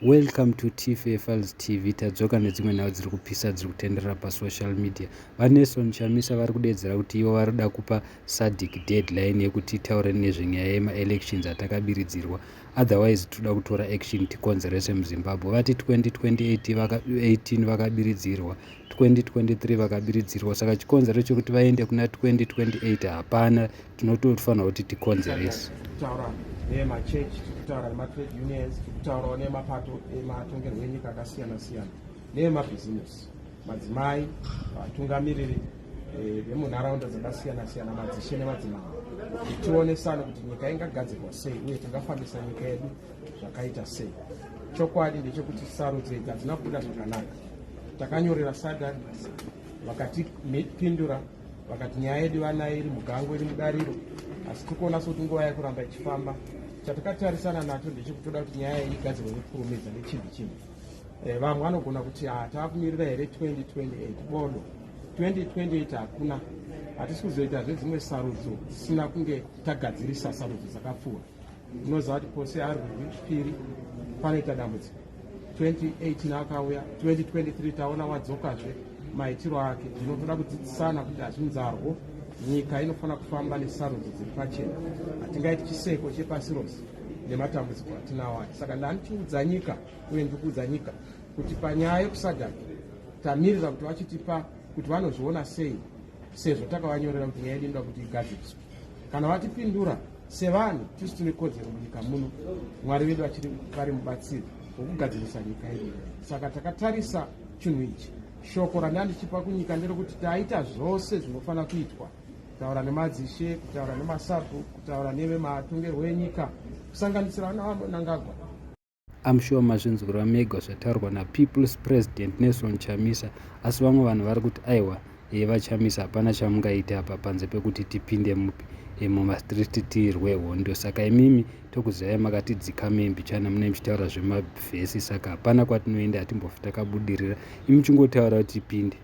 Welcome to TFA Files TV. Tadzoka nedzimwe nhau dziri kupisa dziri kutenderera pasocial media. VaNelson Chamisa vari kudedzera kuti ivo vari kuda kupa SADC deadline yekuti itaure nezvenyaya yemaelections atakabiridzirwa. Otherwise toda kutora action tikonzerese muZimbabwe. Vati 2018 vakabiridzirwa, 2023 vakabiridzirwa, saka chikonzero chekuti vaende kuna 2028 hapana. Tinotofanira kuti tikonzerese. Kutaura nemachechi, tikutaura nematrade unions, tikutaurawo nemapato ematongerwo enyika akasiyana siyana, neemabhizinesi, madzimai, vatungamiriri vemunharaunda dzakasiyana siyana, madzishe nemadzimambo, kuti tionesane kuti nyika ingagadzirwa sei uye tingafambisa nyika yedu zvakaita sei. Chokwadi ndechekuti sarudzo idzi hadzina kubuda zvakanaka. Takanyorera SADC, vakatipindura vakati nyaya yedu vanayo iri mugango, iri mudariro, asi tiri kuona sekuti nguva yakuramba ichifamba. Chatakatarisana nacho ndechekutoda kuti nyaya iyi igadzirwe nekukurumidza nechimbi chimbi. Vamwe vanogona kuti ha, taakumirira here 2028? Bodo, 2028 hakuna. Hatisi kuzoita zvedzimwe sarudzo dzisina kunge tagadzirisa sarudzo dzakapfuura. Unoziva kuti pose ari rwechipiri panoita dambudziko. 2018 akauya, 2023 taona wadzokazve maitiro ake. Zvinotoda kudzidzisana kuti hazvinzarwo. Nyika inofanira kufamba nesarudzo dziri pachena. Hatingaiti chiseko chepasi rose nematambudziko atinawo aya. Saka ndandichiudza nyika uye ndiri kuudza nyika kuti panyaya yekuSADC tamirira kuti vachitipa kuti vanozviona sei, sezvo takavanyorera kuti nyaya yedu inoda kuti igadziriswe. Kana vatipindura, sevanhu tisu tine kodzero munyika muno, Mwari vedu vachiri vari mubatsiri wokugadzirisa nyika yedu. Saka takatarisa chinhu ichi, shoko randandichipa kunyika nderekuti taita zvose zvinofanira kuitwa: kutaura nemadzishe, kutaura nemasabhu, kutaura nevematongerwo enyika, kusanganisira vana vaMnangagwa. I'm sure mazvinzwira mega zvataurwa naPeople's President Nelson Chamisa. Asi vamwe vanhu vari kuti aiwa, vaChamisa, hapana chamungaita apa panze pekuti tipinde mupi mumastreet tirwe hondo. Saka imimi tokuzivai makatidzikame mbichana, mune muchitaura zvemavhesi, saka hapana kwatinoenda, hatimbofi takabudirira imi chingotaura kuti tipinde.